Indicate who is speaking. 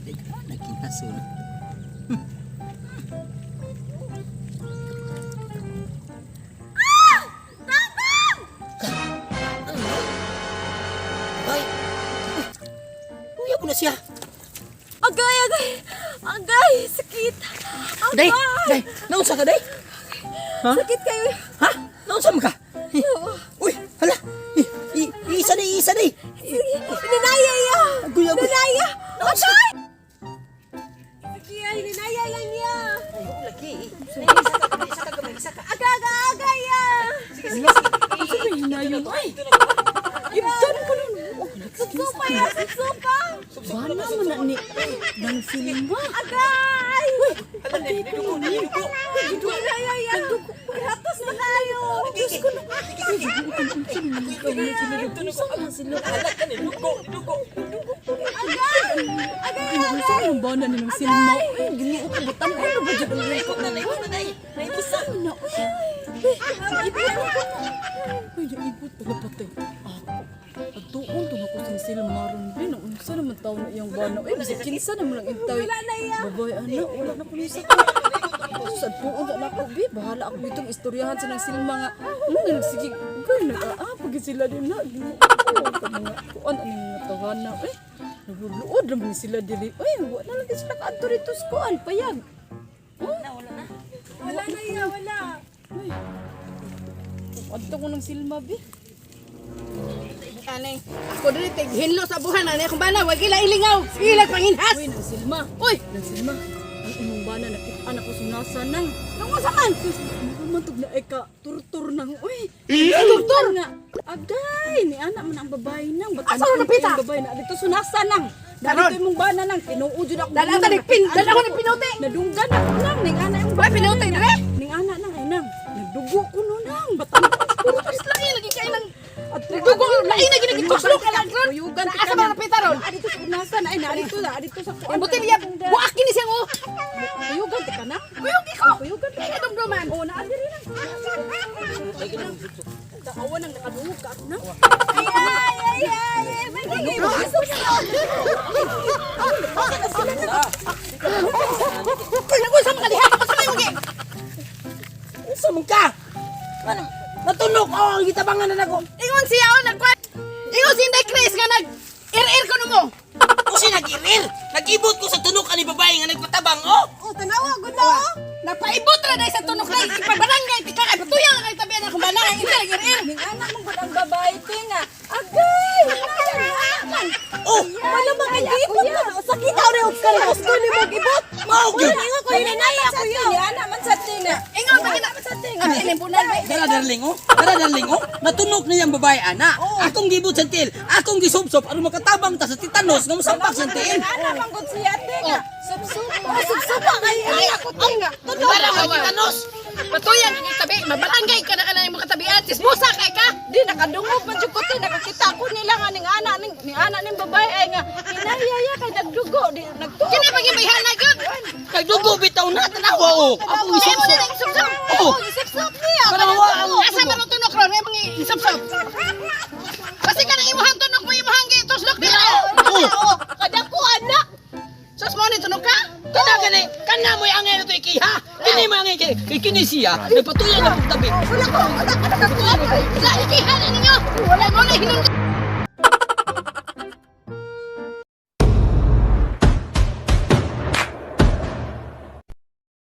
Speaker 1: Teka, nagkinaso na. Ay! Uy, uya ko na siya.
Speaker 2: Agay, agay! Agay! Sakit!
Speaker 1: Day,
Speaker 2: Agay!
Speaker 1: day, naunsa ka, day? Ha?
Speaker 2: Sakit kayo!
Speaker 1: Ha? Naunsa man ka? Uy, hala. Isa day, isa day.
Speaker 2: Ninaya ya!
Speaker 1: Agoy, agoy.
Speaker 2: Ninaya! Agay! Sige, ay, ninaya lang ya!
Speaker 1: Ay, lagi. Isa ka, isa ka, isa ka.
Speaker 2: Agay, agay, agay ya!
Speaker 1: Sige, sige, sige.
Speaker 3: Ano hinayon ay? Ibdan ko nun. Oh,
Speaker 2: Supa ya! Supa!
Speaker 3: Bana man na ni nang silma.
Speaker 2: Agay!
Speaker 1: Hala, nidugo, nidugo.
Speaker 2: Ninaya ya! Gratos na kayo!
Speaker 1: Diyos ko na.
Speaker 3: Sila.
Speaker 1: Hala ka, nidugo, nidugo.
Speaker 2: Agay! Agay!
Speaker 3: Ano sa ang bana ni nang silma? Ay, Ginoo ko butang ano ba jud ang
Speaker 1: Naikot na, naikot na, day. Naikot na.
Speaker 3: na. Uy, ay, naibot pala patay. Ako. Pagtuon to na ko sa silma ron din. Unsa naman taon na iyang bana. Uy, bisag kinsa naman lang intay.
Speaker 2: Wala na iya.
Speaker 3: Babay ana, wala na ko ni sa ko. Sa tuon na ako bi, bahala ako ditong istoryahan sa nang silma nga. Sige, gay nag ah, pag sila din na. Ginoo ko ka mga kuan aning mga tawana. Eh, nagluluod naman sila diri. Uy, wala na lagi sila kaadto rito sa kuan, payag.
Speaker 1: Wala na.
Speaker 2: Wala na iya, wala!
Speaker 3: Uy. Adto ko ng silma bi.
Speaker 4: Anay, ako dili tig hinlo sa buhan anay akong bana, wag ila ilingaw. Ilag panginhas.
Speaker 3: Uy, nang silma.
Speaker 4: Uy,
Speaker 3: Nang silma. Ang imong bana nakita na ko sunasa nang.
Speaker 4: nung unsa man?
Speaker 3: Sus, mantog na eka turtur nang uy.
Speaker 4: Turtur?
Speaker 3: Nga. Agay, ni anak man ang babae nang. Ba't
Speaker 4: Asa na napita?
Speaker 3: Ang babae na dito sunasa nang.
Speaker 4: Karon.
Speaker 3: Dito imong bana nang tinuod jud ako.
Speaker 4: Dala ta nagpin, dala ko nagpinuti.
Speaker 3: Nadunggan ako nang ning anak imong
Speaker 4: Wala pinuti dire.
Speaker 3: Ning anak nang ay nang. Nagdugo ko no nang. Ba't anak
Speaker 4: Puro lain lagi kay nang
Speaker 3: At
Speaker 4: nagdugo lain lagi nagikuslok ka lang ron.
Speaker 3: Kuyugan
Speaker 4: Asa man napita ron?
Speaker 3: Dito sa unasa na ay na dito na dito sa kuan.
Speaker 4: Ang buti niya, buak kini siya oh.
Speaker 3: Kuyugan ti ka na.
Speaker 4: Kuyog ko.
Speaker 3: Kuyugan ti
Speaker 4: Kaya dumduman.
Speaker 3: Oh, naa diri lang. Taawa nang nakadungog ka nang.
Speaker 2: Ay, ay, ay, ay! May
Speaker 4: Uy, nag-unsa man ka diha? Unsa man imong gi?
Speaker 1: Unsa man ka? Ano? Natunok oh, ang gitabangan na nako.
Speaker 4: Ingon siya oh nagkwan. Ingon si Inday Chris nga nag ir-ir ko mo.
Speaker 1: O siya nag-irir. Nag-ibot ko sa tunok ani babae nga nagpatabang oh.
Speaker 2: Oh, tanawa, gud na oh!
Speaker 4: Napaibot ra dai sa tunok dai ipabarangay ti ka kay patuya nga kay tabihan akong bana nga inday nag-ir-ir.
Speaker 3: Ning anak mong gud ang babae ti nga. Agay, hinaya ni anak man.
Speaker 1: Oh,
Speaker 2: Wala ba kay gibot na? Sakit aw rin ka rin ko ni mo gibot.
Speaker 1: mao gyud.
Speaker 2: Ingon ko hinanaya ko yun. Ni anak man sa tina.
Speaker 4: Ingon pa kita Ah, ilimpunan ba?
Speaker 1: Dara darling oh. Dara darling oh. Natunok na yang babae ana. Akong gibot sa tiil. Akong gisubsob aron makatabang ta sa titanos nga mosampak sa tiil.
Speaker 2: Anak man gud siya tinga. Subsupa. Subsupa kay ay ako tinga.
Speaker 4: Para mo titanos. Patuyan ang tabi, mabarangay ka na ka na imong katabian, sismusa kay ka.
Speaker 3: Di nakadungog man jud ko ti nakakita ko nila nga ning anak ning ni anak ning babae ay nga hinaya ya kay nagdugo di nagtuo.
Speaker 4: Kini pag-ibayhana gyud.
Speaker 1: Kay dugo bitaw na tanawa oh. Akong
Speaker 4: Kaya mo
Speaker 1: gisubsob.
Speaker 4: na isubsob.
Speaker 1: Oh.
Speaker 2: Isip-sup niya.
Speaker 1: Para mawa ang
Speaker 4: Asa man ang tunok ron, imong isubsob. Kasi ka nang imuhang tunok mo imuhang gituslok dira.
Speaker 1: Oh.
Speaker 4: Kadako anak. Sus mo ni tunok ka?
Speaker 1: Kana gani, kana mo'y angay na to ikiha. Kini mo angay kay kay kini siya nagpatuyan na pagtabi.
Speaker 4: Wala ko, wala ka nakakuha. La ikihan ninyo. Wala mo na hinungdan.